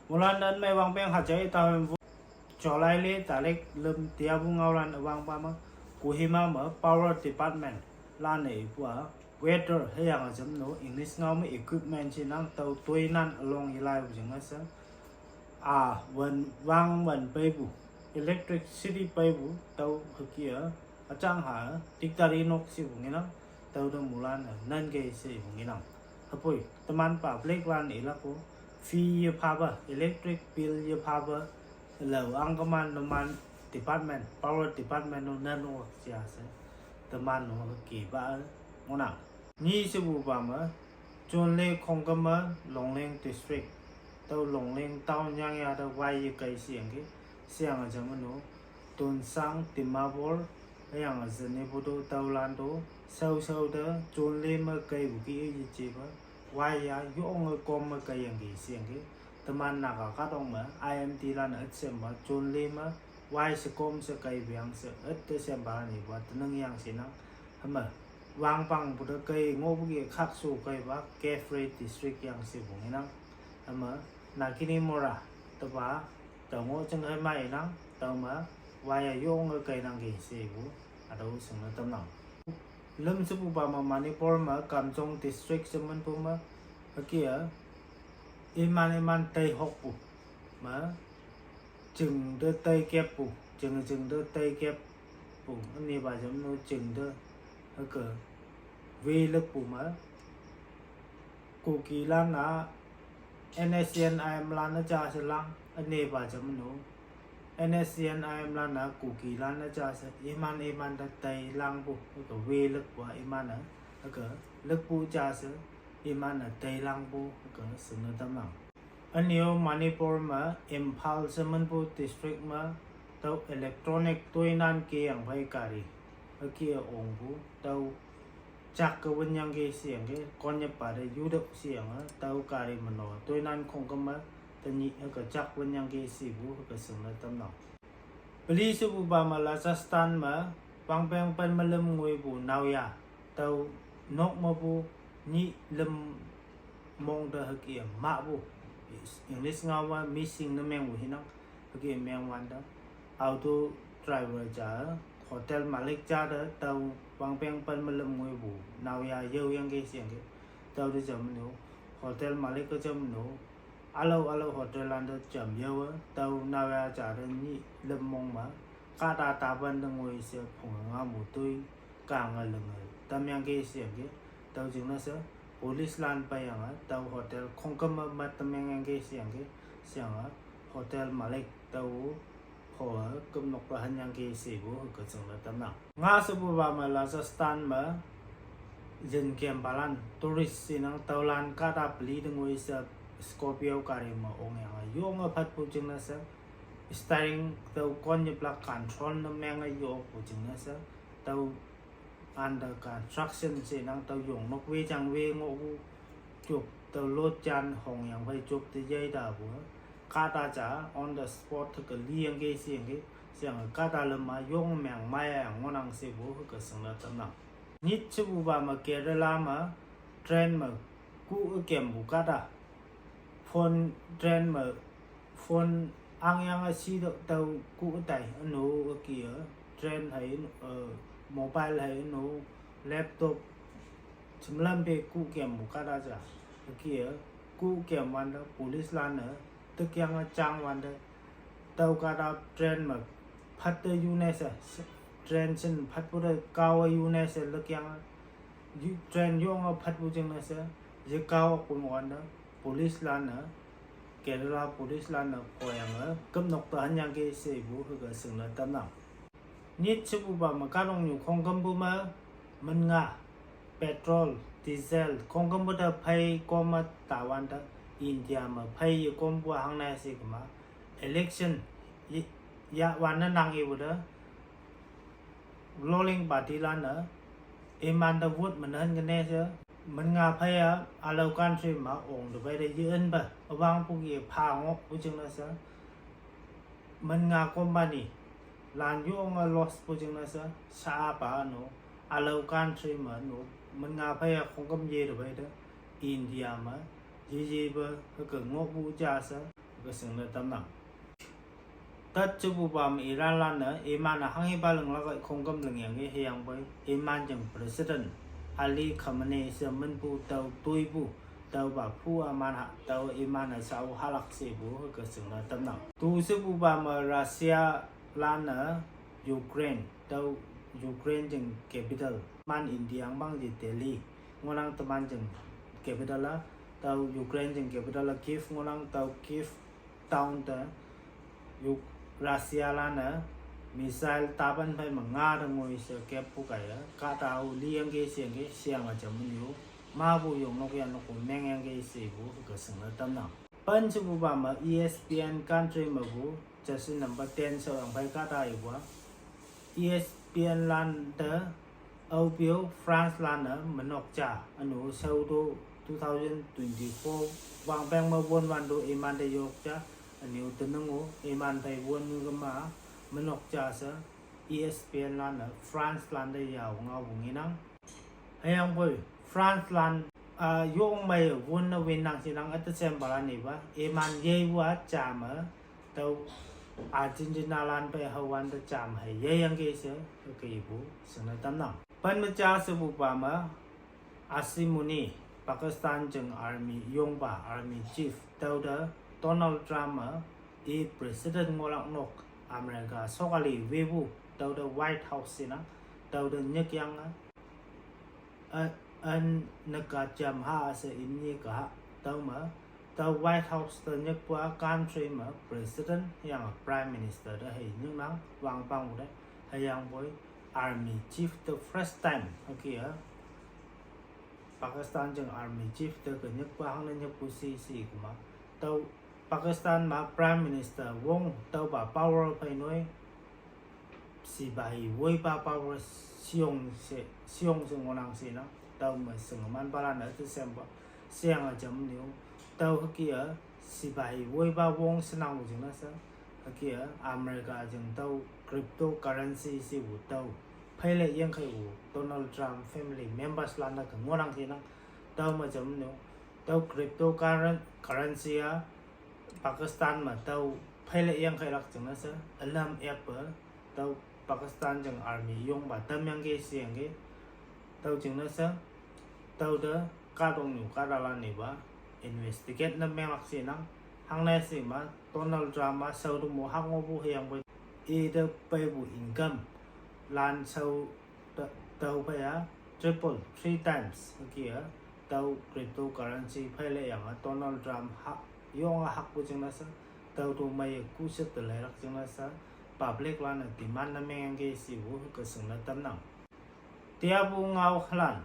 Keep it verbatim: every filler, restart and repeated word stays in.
Mulan dan mai wang peng ha jai ta hem vo. July le tarik lem tia bu ngau lan wang pa ma. Kohima ma power department lan e bua weather hüyange jam no English ngau ma equipment chi nang tao toi nan along yilai bu jing a sa. A wan wang wan pei bu electricity pei bu tao hüke a achang ha dictator nok si bu ngi nang tao da mulan a nan ke si bu ngi nang. Hapoi teman public lan ilak ko fee ye pha ba electric bill ye pha ba lau ang keman numan department power department no nan no sia se teman no ke ba ngonang. Ni si bu ba ma Chunle khongkam ma Longleng district tao Longleng town yang ya da wai ye kai siang ke siang a jam no Tuensang, Dimapur, hüyange Zunheboto tao lan to, sao sao da Chunle ma kai bu ki ye je ba, wai ya yong a kom ma kai yang ke siang ke, teman Naga ka tong ma I M D lan a sem ba Chunle ma wai se kom se kai biang se et te sem ba ni ba tenang yang si nang, hama wang pang bu da kai ngo bu ki khak su kai ba Kiphire district yang si bu ngi nang, hama Naginimora te ba tao ngo chang hai mai nang tao ma wai a yong a kai nang ke si bu a tao sing na tam nang. Lem si bu ba ma Manipur ma Kamjong district se man bu ma hüke a iman iman tai hok bu ma jing de tai kep bu jing jing de tai kep bu ani ba jam no jing de hüke wei lek bu ma Kuki lan a N S C N I M lan a ja se lang ani ba jam no N S C N I M lan a Kuki lan a ja se iman iman da tai lang bu hüke wei lek bu a iman a hüke lek bu ja se iman a tai lang bu hüke sing na tam nang. Anio Manipur ma Imphal se man bu district ma tao electronic toi nan ke yang bai kari hüke a ong bu tao chak ke wen yang ke siang ke kon ye pa de yu de siang a tao kari mano toi nan khongkam ma tani hüke chak wen yang ke si bu hüke sing na tam nang. Peli si bu ba ma Rajasthan ma wang peng pen ma lem ngui bu nao ya tao nok ma bu ni lem mong da hüke a ma bu English ngau ma missing na meng bu hi nang hüke meng wan da auto driver ja hotel malik ja da tao wang peng pen ma lem ngui bu nao ya yau yang ke siang ke tao de jam no hotel malik ke jam no Alo alo hotel lan de jam yau a tao nao ya ja de ni lem mong ma ka ta ta ban de ngoi se phung nga mu tui ka nga leng a tam yang ke siang ke tao jing na se police lan pa yang a tao hotel khongkam ma ma tam yang yang ke siang ke siang a hotel malik tao pho a kem nok pa han yang ke si bu hüke sing na tam nang. Nga si bu ba ma Rajasthan ma yin kem pa lan tourist si nang tao lan ka ta peli de ngoi se Scorpio kari ma ong yang a yong a phat bu jing na se steering tao kon ye plak control na meng a yok bu jing na se tao under construction si nang tao yong nok wei jang wei ngo bu chup tao lot jan hong yang bai chup te yai da bu ka ta ja on the spot hüke li yang ke si yang ke siang ka ta lem ma yong meng mai yang ngo nang si bu hüke sing na tam nang. Nit si bu ba ma Kerala ma train ma ku kem bu ka ta phone train ma phone ang yang a si do tao ku tai ano a ki a train hai mobile hai ano laptop chimlam pe ku kem bu ka ta ja a ki a ku kem wan da police lan a tek yang a chang wan da tao ka ta train ma phat te yu ne se train sin phat bu da kao a yu ne se lek yang a train yong a phat bu jing ne se ye kao a kun wan da police lan a Kerala police lan a pho yang a kem nok ta han yang ke si bu hüke sing na tam nang. Nit si bu ba ma ka nong nyu khongkam bu ma man nga petrol diesel khongkam bu da phai kom ma ta wan da India ma phai ye kom bu hang na si ke ma election ya wan na nang ye bu da Ruling party lan a iman da vote ma nan ke ne se man nga phai a alo country ma ong de bai de ye en ba wang pu ye pha ngo bu jing na se man nga company lan yong a loss bu jing na se sa pa no alo country ma no man nga phai a khongkam ye de bai de India ma ye ye ba hüke ngo bu ja se hüke shingne tamnang. Tat shepupa me Iranlan-e iman-e hanghipa linglak-e khongküm lingyangki hüyangpoi iman jing President Ali Khamenei she minpu tao toipu, taopa phu-a man ha tao iman-e shao hahlak shepu hüke shingne tamnang. Tu shepupa me Russialan-e Ukraine, tüo Ukraine jing capital, man India angpang je Delhi ngohnang, teman jing capital-a, tüo Ukraine jing capital-a Kyiv ngohnang, tüo Kyiv town te Uk- Russialan-e missile tapan phei me nga te ngoi she keppu kaiye kahta-o liyangki sheyangki sheyange jamnyu, mapu yongnok yangnokpu mengyangki shepu hüke shingne tamnang. Pen shepupa me E S P N country mepu jersey number ten shaoyang phei kahta ipu-a, E S P N lan te aope-o Francelan-e menok ja ünu shaoto two thousand twenty-four wangpeng me wonwante imante yok ja, ünu teneng-o iman phei won kema menok ja she E S P N lan-e Francelan te yao ngaopu ngenang. Hüyangpoi Francelan-a yong mei wonne winnang shinang üte sempalan ipa iman yeipu-a ja me tüo Argentinalan phei haowante ja me hei yeiyangki she hüke ipu shingne tamnang. Pen me ja shepupa me Asimoni, Pakistan jing army yongpa, army chief, tüote Donald Trump-e i president ngohlak nok America sokali wepu, tüote White House shinang, tüote nyikyange, a, ün neka jam ha she imni kaha, tüome, tüo White House te nyikpu-a country me president hüyange prime minister te hei nyiknang wangpang te, hüyangpoi army chief te first time hüke-a Pakistan jing army chief te ke nyikpu hangne nyikpu shi shi kema, tüo Pakistan me prime minister wong tüopa power phei noi sipahi woipa power shiyong she, shiyong she ngohnang shinang, tüome shinge manpalan-e te sempa, sheyange jamnyu, tüo hüke-a sipahi woipa wong shenangpu jingne she, hüke-a America jing tüo cryptocurrency shepu tüo pheile yangkheipu Donald Trump family members lan-e ke ngohnang shinang, tüome jamnyu, tüo cryptocurren- currency-a Pakistan me tüo pheile yangkheilak jingne she ülam app-e tüo Pakistan jing army yongpa tamyangki sheyangki, tüo jingne she tüote kahtoknyu kahtalan ipa investigate ne menglak shinang, hangne she ma Donald Trump-a shaote mo hak ngohpu hüyangpoi ite peipu income lan shao te- tüo phei-a triple, three times hüke-a tüo cryptocurrency pheile yange Donald Trump ha- yonge hakpu jingne she, tüo to meiye kushet te leilak jingne she public lan-e demand ne mengyangki shepu hüke shingne tamnang. Tiapu ngaolan